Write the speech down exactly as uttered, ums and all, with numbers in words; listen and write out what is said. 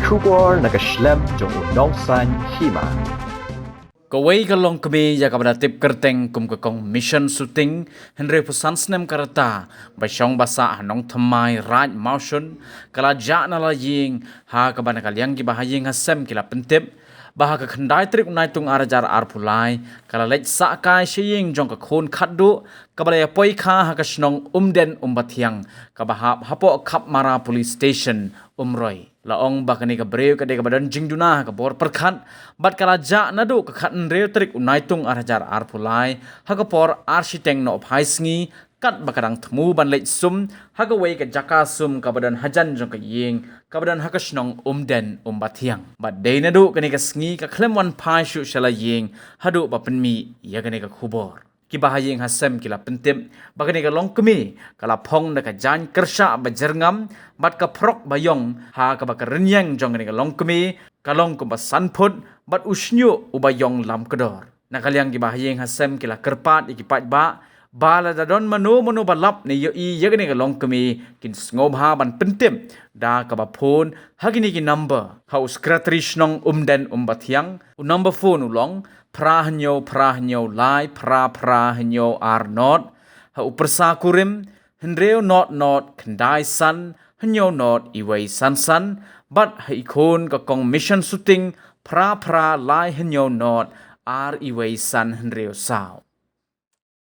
Khubor na ka shlem jong u nongsan hima. Kawei ka longkmie ïa kaba da tip kyrteng kum ka kong Mission Suting, hynriewphew san snem ka rta, ba shong ba sah ha Nongthymmai, Raid Mawshun, ka la jah na la ïing, ha kaba na ka liang kiba ha ïing ha sem ki la pyntip ba ha ka khyndai tarik u Naitung ar hajar arphew lai, ka la leit sah kai sha ïing jong ka khun khatduh kaba la ïa poi kha ha ka shnong Umden Umbathiang, kaba hap hapoh Khapmara Police Station, Umroi. La ong ba kane ka briew ka dei kaba don jingduna ha ka bor pyrkhat bad ka la jah naduh ka khathynriew tarik u Naitung ar hajar arphew lai, ha ka por ar shiteng nohphai sngi, katba ka dang thmu ban leit sum ha kawei ka jaka sum kaba don hajan jong ka ïing kaba don ha ka shnong Umden Umbathiang. Bad dei naduh kane ka sngi ka khlem wan phai shuh sha la ïing haduh ba pynmih ïa kane ka khubor. Kiba ha ïing ha sem ki la pyntip ba kane ka longkmie ka la phong da ka jaiñ kyrshah ba jyrngam bad ka phrok ba ïong, ha kaba ka rynïeng jong kane ka longkmie ka long kumba san phut bad u shñiuh uba ïong lam kdor. Na ka liang kiba ha ïing ha sem ki la kyrpad ïa ki paidbah ba lada don mano mano ba lap ne ïohi ïa kane ka longkmie kin sngewbha ban pyntip da kaba phone ha kine ki number. Ha u Secretary Shnong Umden Umbathiang, u number phone u long phra hynñiew phra hynñiew lai phra phra hynñiew ar nod, ha u pyrsa kurim hynriew nod nod khyndai san hynñiew nod iwei san san, bad ha i khun ka kong Mission Suting phra phra lai hynñiew nod ar iwei san hynriew saw.